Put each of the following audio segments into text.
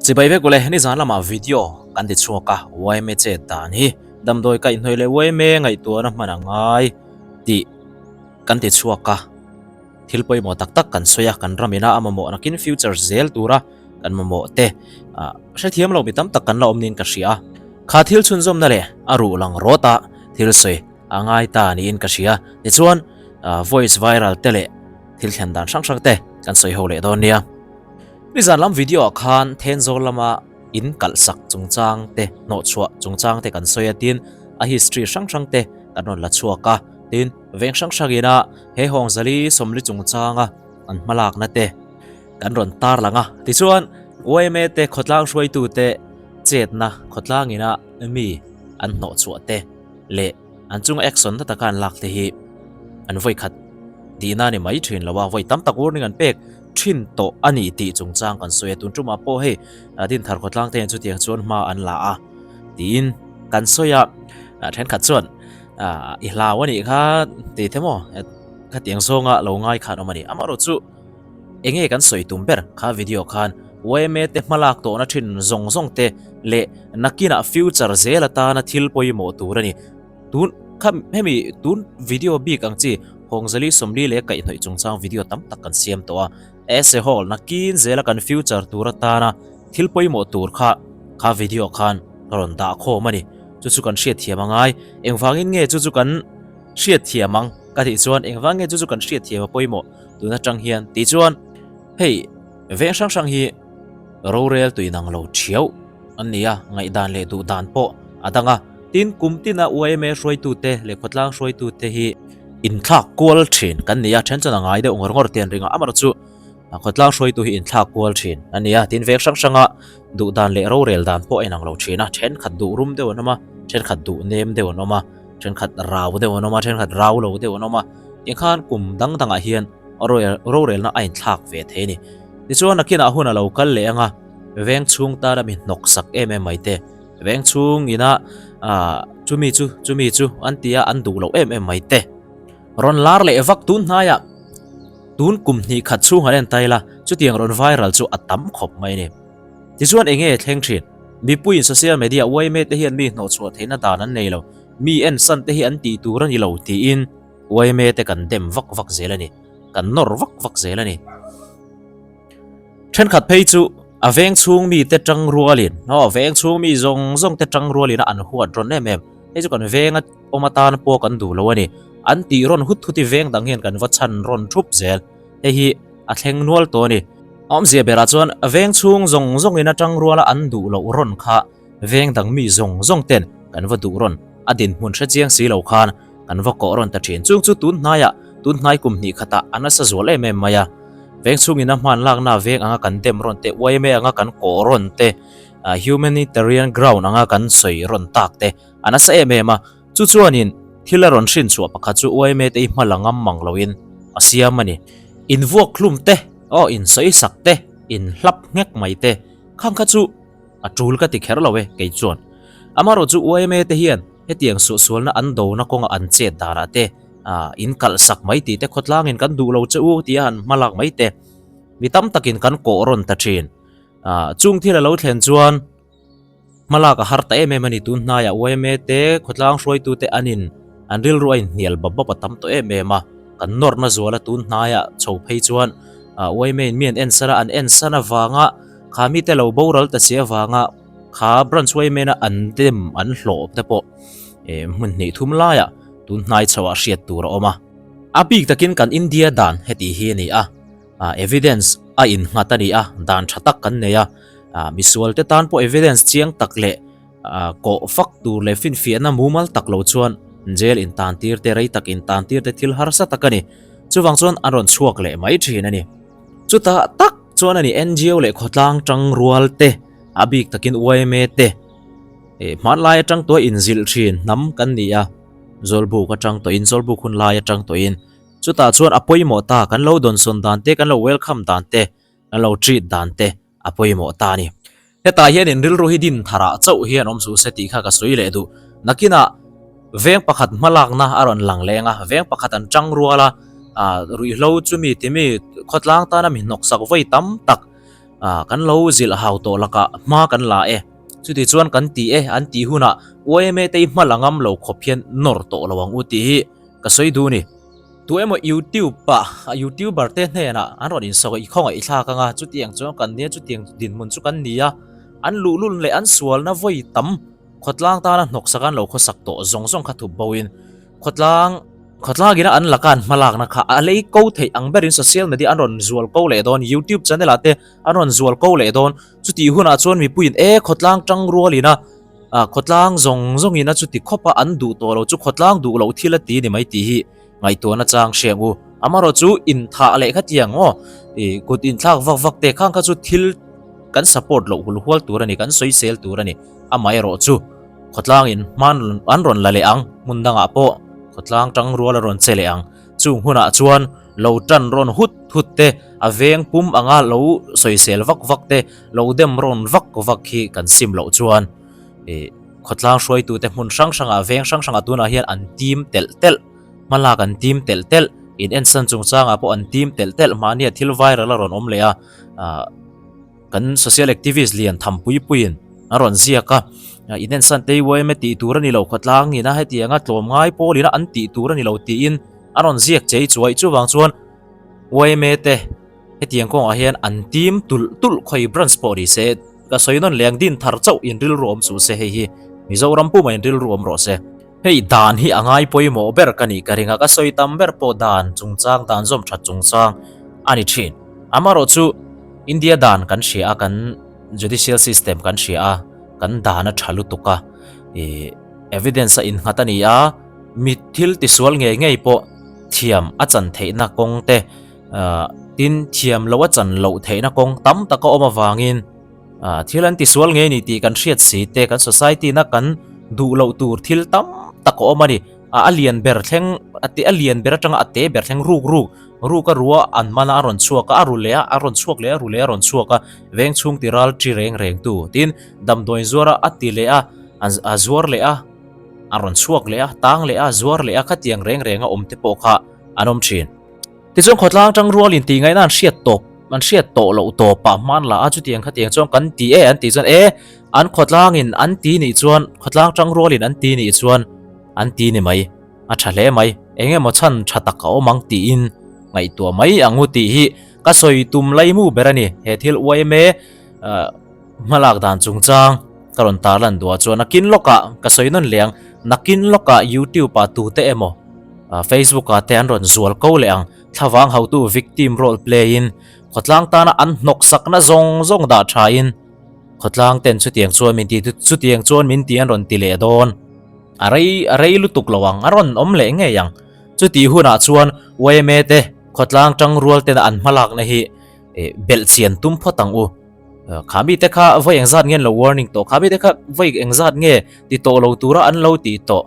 Chibai vek ule, nizan lamah video kan ti chhuak a, yma chet dan hi damdawi kaihhnawih leh yma ngaihtuahna hman a ngai tih kan ti chhuak a, thil pawimawh tak tak kan sawi a, kan ram ina a mamawh nakin future zel tura kan mamawh te hrethiam lo mi tam tak kan la awm niin ka hria a, kha thil chhunzawmna leh a ruh lang rawt a thil sawi a ngai ta niin ka hria, tichuan voice viral te leh thil thlen dan hrang hrang te kan sawi ho leh dawn nia. Nizan lam video ah khan Thenzawl lama in kalh sak chungchang te, hnawhchhuah chungchang te kan sawi a, tin a history hrang hrang te kan rawn la chhuak a, tin veng hrang hrang ina he Hawngzali Sawmli chungchanga an hmalakna te kan rawn tar lang a. Tichuan yma te khawtlang hruaitu te chetna khawtlang ina mi an hnawhchhuah te leh an chunga action na taka an lak te hi an vawi khat tihna a ni mai thin lo a, vawi tam tak warning an pek thin tawh a ni tih chungchang kan sawi a, tun tumah pawh hei Dinthar khawtlang te hian chutiang chuan hma an la a tiin kan sawi a, thenkhat chuan i hlau a nih kha tih te maw khatiang zawnga lo ngai khan awm a ni, amaherawhchu enge kan sawi tum ber kha video khan yma te hmalak tawhna thin zawng zawng te leh nakinah future zel atana thil pawimawh tur a ni. Tun kha hemi tun video bik ang chi Hawngzali Sawmli leh kaihhnawih chungchang video tam tak kan siam tawh a, Ese Hall nakin zela kan future tur atana thil pawimawh tur kha kha video khan ka rawn dah khawm a ni. Chu chu kan hriatthiam a ngai. Engvangin nge chu chu kan hriatthiam ang ka tih chuan engvang nge chu chu kan hriatthiam a pawimawh tun atang hian tih chuan hei veng hrang hrang hi rorel tui nang lo thiau an ni a, ngaihdan leh duh dan pawh a dang a. Tin, kum tina yma hruaitute leh khawtlang hruaitute hi inthlak kual thin kan ni a, then chuan a ngai deuh ngawr ngawr te an ring a, amaherawhchu chu khawtlang hruaitu hi inthlak kual thin a ni a, tin vek hrang hranga duh dan leh rorel dan pawh a inang lo thin a, thenkhat duh rum deuh an awm a, thenkhat duh nem deuh an awm a, thenkhat rau deuh an awm a, thenkhat rau lo deuh an awm a, tikhan kum dang dangah hian rorelna a inthlak ve thei a ni. Tichuan nakinah hun a lo kal leh ang a, veng chhung tana mi hnawk sak em em mai te, veng chhung ina ah chumi chu chumi chu an ti a an duh loh em em mai te. Rawn lar leh vak tun hnaiah tun kum hnih khat chhung han en ta ila chutiang rawn viral chu a tam khawp mai a ni. Tichuan eng nge thleng thin? Mipuiin social media yma te hian mi hnawhchhuah theihna dan an nei lo, mi en san te hi an tih tur a ni lo tiin yma te kan dem vak vak zel a ni, kan nawr vak vak zel a ni. Thenkhat phei chu a veng chhung mite tang rualin, aw veng chhung mi zawng zawng te tang rualin a an huat rawn em em. Hei chu kan venga awm atan pawh kan duh lo a ni. An tih rawn hut hut i veng dang hian kan va chhan rawn thup zel. Hei hi a thleng nual tawh a ni. A awmzia berah chuan veng chhung zawng zawngin a tang ruala an duh loh rawn kha Veng dang mi zawng zawng ten kan va duh rawn, a dinhmun hre chiang si lo khan kan va kawh rawn ta thin. Chung chu tun hnaiah, tun hnai kum hnih khatah a nasa zual em em mai a. Veng chhungin a hman lakna veng anga kan dem rawn te, yma anga kan kawh rawn te, humanitarian ground anga kan sawi rawn tak te a nasa em em a. Chu chuanin thil a rawn hrin chhuah pakhat chu yma te i hma la ngam mang loin a siam a ni. Invuak hlum te, aw insawi sak te, inhlap nghek mai te, khang kha chu A tul ka ti kher lo e, kei chuan. Amaherawh chu yma te hian hetiang suahsualna an dona kawnga an chet danah te, in kalh sak mai tih te khawtlangin kan duh lo che u tia han hma lak mai te, mi tam takin kan kawh rawn ta thin. Chung thil a lo thlen chuan hma lak a har ta em em a ni. Tun hnaiah yma te khawtlang hruaitu te an in an rilru a inhnial bap bap a tam tawh em em a, kan nawrhna zuala tun hnaiah chho phei chuan yma in mi an en san a, an en san avanga Kha mite lo boral ta si avanga kha branch yma an dem an hlawh te pawh hmun hnih thum laiah tun hnai chhoah hriat tur a awm a. A bik takin kan India dan heti hi a ni a, evidence a innghat a ni a, dan tha tak kan nei a, misual te tan pawh evidence chiang tak leh kawh fak tur leh finfiahna mumal tak lo chuan jail intan tir te rei tak intan tir te thil harsa tak a ni. Chuvang chuan an rawn chhuak leh mai thin a ni. Chutah tak chuan a ni NGO leh khawtlang tang rual te, a bik takin yma te, eh hmanlai atang tawh inzilh thin hnam kan ni a, Zawlbuk atang tawhin Zawlbuk hun lai atang tawhin chutah chuan a pawimawh ta kan lo dawnsawn dan te, kan lo welcome dan te, kan lo treat dan te a pawimawh ta a ni. Hetah hian in rilru hi din tharah chauh hian awm suh se tih kha ka sawi leh duh. Nakinah veng pakhat hmalakna a rawn lang leng a, veng pakhat an tang rual a, ah ruihhlo chumi timi khawtlang tana mi hnawksak vawi tam tak. Ah, kan lo zilh hau tawh lakah hma kan la e. Chuti chuan kan ti e an tih hunah yma te hi hma la ngam lo khawp hian nawr tawh lo ang u tih hi ka sawi duh ni. Tu emaw YouTube ah YouTuber te hnenah an rawn insawk i khawngaih thlak anga chutiang chuan kan nia chutiang dinhmun chu kan ni a, an luhlul leh an sualna vawi tam khawtlang tana hnawksak an lo khawsak tawh zawng zawng kha thup bo in khawtlang khawtlangin an laka an hmalakna kha a lei ko theih ang berin social media an rawn zual ko leh dawn YouTube channel ah te an rawn zual ko leh dawn chutih hunah chuan mipuiin e khawtlang tang rualin a ah khawtlang zawng zawngin a chuti khawp a an duh tawh lo chu khawtlang duh loh thil a ti ni mai tih hi ngaihtuahna chang hriang u. Amaherawh chu inthah leh khatiang aw ih kut inthlak vak vak te khang kha chu thil kan support loh hul hual tur a ni kan sawisel tur a ni. Amaherawh chu khawtlangin hman an rawn la leh ang hmun dangah pawh khawtlang tang rual a rawn che leh ang. Chung hunah chuan lo tan rawn hut hut te a veng pum anga lo sawisel vak vak te lo dem rawn vak vak hi kan sim loh chuan ih khawtlang hruaitute hmun hrang hrangah veng hrang hrangah tunah hian an tim telh telh hmalak an tim telh telh in ensan chungchangah pawh an tim telh telh mahnia thil viral a rawn awm leh a ah kan social activist lian tham pui puiin a rawn ziak a in ensan te yma tih tur a ni lo khawtlang ina hetianga tlawmngai pawl ina an tih tur a ni lo tiin a rawn ziak chei chuai chuvang chuan yma te Hetiang kawngah hian an team tulh tulh khawi branch pawh ni se, ka sawi nawn leng din thar chauh in rilru awm suh se hei hi Mizoram puma in rilru awm rawh se. Hei dan hi a ngai pawimawh ber ka nih ka ring a, ka sawi tam ber pawh dan chungchang dan zawm that chungchang a ni thin. Amaherawh chu India dan kan hria a, kan judicial system kan hria a, kan dan a tha lutuk a, ih evidence a innghat a ni a, mi thil tisual ngei ngei pawh thiam a chan theihna kawng te, Tin, thiam loh a chan loh theihna kawng tam tak a awm avangin thil an tisual ngei ni tih kan hriat si te, kan society na kan duh loh tur thil tam tak a awm a ni. A lian ber thleng, a lian ber atanga a te ber thleng ruk ruk, ruk a rua an man a, a rawn chhuak a, a ru leh a, a rawn chhuak leh a, ru leh a rawn chhuak a, veng chhung ti ral chi reng reng tu. Tin, damdawiin zuar a, a ti leh a, a zuar leh a, a rawn chhuak leh a, tang leh a, zuar leh a, khatiang reng reng a awm te pawh kha an awm thin. Tichuan khawtlang tang rualin tih ngaihna an hriat tawp, an hriat tawh loh tawpah hman la a, chutiang khatiang chuan kan ti e an tih chuan e, an khawtlangin an ti nih chuan, khawtlang tang rualin an ti nih chuan an ti ni mai, a tha hle mai, eng emaw chhan tha tak a awm ang tiin ngaihtuah mai ang u tih hi ka sawi tum laimu ber a ni. He thil yma hmalak dan chungchang ka rawn tarlan duah chuan nakin lawkah ka sawi nawn leh ang, nakin lawkah YouTube ah tute emaw Facebook ah te an rawn zual ko leh ang, thlavang hotu victim role play in khawtlang tana an hnawk sakna zawng zawng dah tha in khawtlang ten chutiang chuan min ti chutiang chuan min ti an rawn ti leh dawn, a rei a rei lutuk lo ang a rawn awm leh ngei ang, chutih hunah chuan yma te khawtlang tangrual tena an hmalakna hi belhchian tum phawt ang u. Kha mite kha vawi engzat nge an lo warning tawh, kha mite kha vawi engzat nge ti tawh lo tura an lo tih tawh,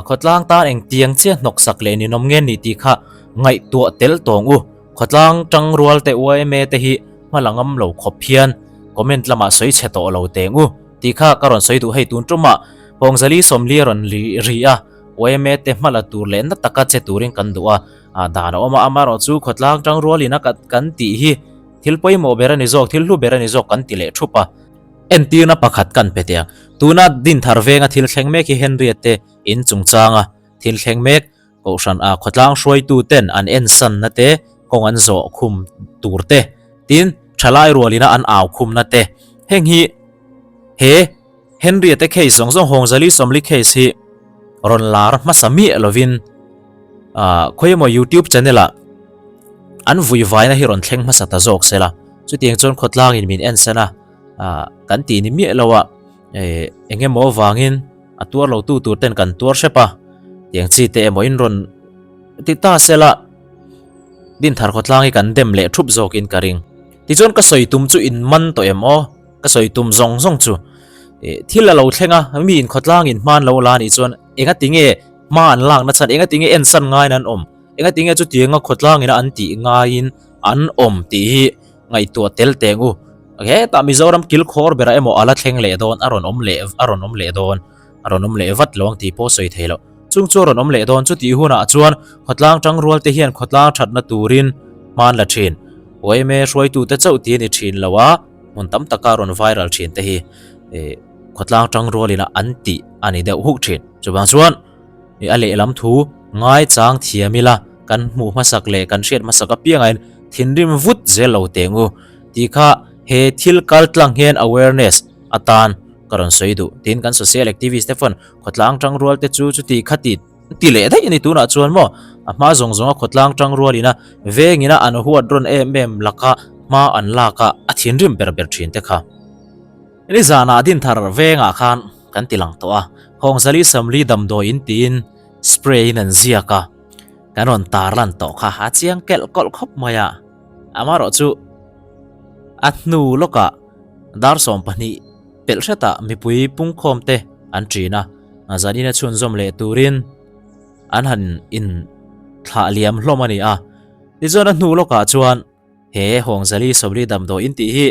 khawtlang tan engtiang chiah hnawk sak leh ninawm nge ni tih kha ngaihtuah tel tawng u. Khawtlang tangrual te yma te hi hma la ngam lo khawp hian comment lamah sawi chhe tawh lo teng u tih kha ka rawn sawi duh hei tun tumah Pawngzali Sawmli a rawn ri a, yma te hma la tur leh na taka che turin kan duh a, dan a awm a, amaherawhchu khawtlang tangrualin a kan tih hi Thil pawimawh ber a ni zawk, thil hlu ber a ni zawk kan ti leh thup a. Entirna pakhat kan pe teh ang. Tuna Dinthar venga thil thleng mek hi Henriette te in chungchanga thil thleng mek, Kohhran a khawtlang hruaitu ten an ensanna te, kawng an zawh khum tur te, tin thalai rualina an au khumna te. Heng hi he Henriette case zawng zawng Hawngzali Sawmli case hi rawn lar hmasa miah lovin ah khawiemaw YouTube channel ah an vui vaina hi rawn thleng hmasa ta zawk se la chutiang chuan khawtlang in min en san a ah kan tih ni miah lo a eh eng emaw avangin a tuar lo tu tur ten kan tuar hrep a tiang chi te emaw in rawn ti ta se la Dinthar khawtlang hi kan dem leh thup zawk in ka ring tichuan ka sawi tum chu in man tawh em aw. Ka sawi tum zawng zawng chu thil a lo thleng a, mi in khawtlang in hma an lo la anih chuan enga tinge hma an lak na chhan, enga tinge ensan ngaiin an awm, enga tinge chutianga khawtlang ina an tih ngaiin an awm tih hi ngaihtuah tel teng u. Hetah Mizoram kilkhawr berah emaw a la thleng leh dawn, a rawn awm leh a rawn awm leh dawn, a rawn awm leh vat lo ang tih pawh sawi thei loh. Chung chu a rawn awm leh dawn, chutih hunah chuan khawtlang tangrual te hian khawtlang thatna turin hma an la thin. Yma hruaitute chauh ti a ni thin lo a, hmun tam taka rawn viral thin te hi khawtlang tang rualin an tih a ni deuh huk thin. Chuvang chuan a lehlam thu ngaichang thiam ila kan hmuh hmasak leh kan hriat hmasak apiangin thinrim vut zel lo teng u tih kha he thil kal tlang hian awareness atan ka rawn sawi duh. Tin kan social activist te pawn khawtlang tang rual te chu chuti khati ti leh daih a ni tunah chuan maw a hma zawng zawnga khawtlang tang rualin a vengin a an huat rawn em em laka hma an lak a a thinrim ber ber thin te kha. Nizanah Dinthar vengah khan kan ti lang tawh a, Hawngzali Samli damdawi in tiin spray in an ziak a, kan rawn tar lan tawh kha a chiang kelh kawlh khawp mai a, amaherawh chu a hnu lawkah dar 12 pelh hretah mipui pungkhawm te an ṭin a, zanin a chhunzawm leh turin an han in thlah liam hlawm a ni a, tichuan a hnu lawkah chuan he Hawngzali Samli damdawi in tih hi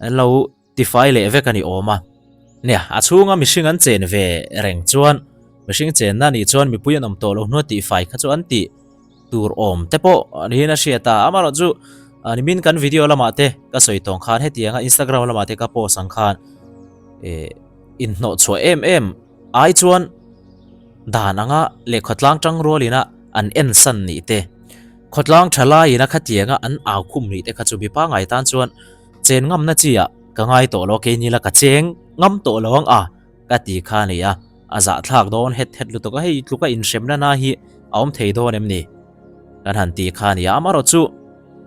an lo tifai leh vek a ni awm a. Nia, a chhunga mihring an chen ve reng chuan mihring chenna nih chuan mipui an awm tawh lo hnua tihfai kha chu an tih tur awm te pawh niin a hriat a. Amaherawh chu nimin kan video lamah te ka sawi tawng khan hetianga Instagram lamah te ka post ang khan eh inhnawh chhuah em em ai chuan dan anga leh khawtlang tang rualina an ensan nih te khawtlang thalaiina khatianga an au khum nih te kha chu mipa ngai tan chuan Chen ngamna chi ah ka ngai tawh lo kei nila ka cheng ngam tawh lo ang a ka ti kha a ni a, a zahthlak dawn het het lutuk a hei tluka inhremna na hi a awm thei dawn em ni? Kan han ti kha a ni a, amaherawh chu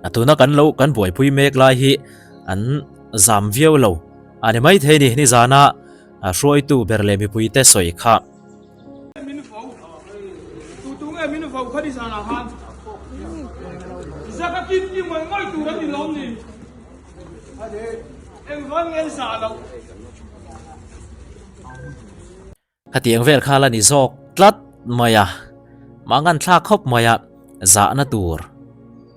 a tuna kan lo kan buaipui mek lai hi an zam viau lo a ni maithei ni, nizana hruaitu ber leh mipuite sawi kha. Min vo tu tu nge min vo kha ni zanah khan zaka kim ki ngawih ngawih tur an ni lawm ni engvan nge an zah loh. Khatiang vel kha la ni zawk tlat mai a, mah ngan thlak khawp mai a, zahna tur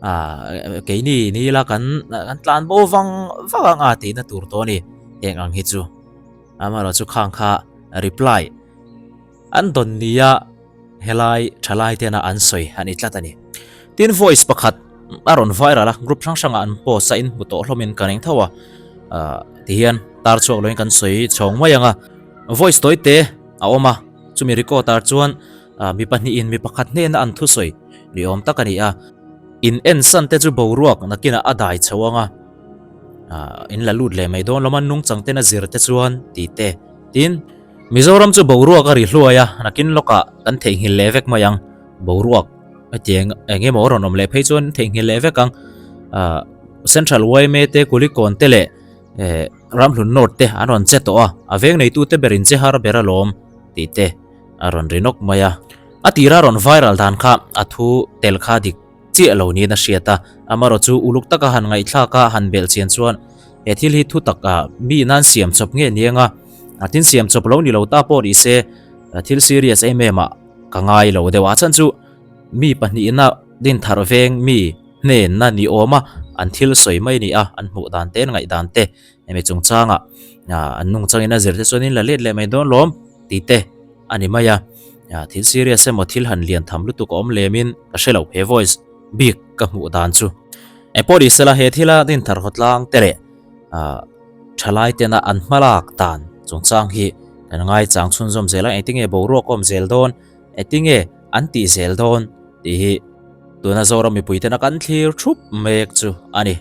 ah keini ni ila kan kan tlan bo vang vang ang a tihna tur tawh a ni heng ang hi chu. Amaherawh chu khang kha reply an dawn nia helai thalai tena an sawi a ni tlat a ni. Tin voice pakhat a rawn viral a, group hrang hrangah an post a, in hmu tawh hlawmin ka ring tho a, tihian tar chhuak loin kan sawi chhawng mai ang a. Voice tawi te a awm a, chumi record ah chuan mi pahnihin mi pakhat hnena an thusawi ni awm tak a ni a. In ensan te chu boruak nakinah a dai chho ang a. In la lut leh mai dawn lawm a nungchang ten a zir te chuan tih te tin Mizoram chu boruak a ri hluai a nakin lawkah kan theihnghilh leh vek mai ang boruak hetiang eng emaw rawn awm leh phei chuan theihnghilh leh vek ang ah Central yma te Kulikawn te leh eh Ramhlun North te an rawn che tawh a a veng neitu te ber in che har ber alawm tih te a rawn ri nawk mai a a tira rawn viral dan kha a thu tel kha dik chiah lo niin a hriat a, amaherawh chu uluk taka han ngaihthlak a han belh chian chuan he thil hi thu tak ah mi nan siam chawp nge ni anga a tin siam chawp lo ni lo ta pawh ni se thil serious em em ah ka ngai lo deuh a chhan chu mi pahnihna din thar veng mi hnenna ni awm a an thil sawi mai ni a an hmuh dan te an ngaih dan te hemi chungchangah an nungchangin a zir te chuan in la let leh mai dawn lawm tih te a ni mai a, thil serious emaw thil han lian tham lutuk a awm lemin ka hre lo he voice bik ka hmuh dan chu. Engpawh ni sela he thila dinthar khawtlang te leh thalai tena an hmalak dan chungchang hi kan ngaichang chhunzawm zel a, engtinge boruak a awm zel dawn, engtinge an tih zel dawn tih hi tuna Zoram mipui tena kan thlir thup mek chu a ni.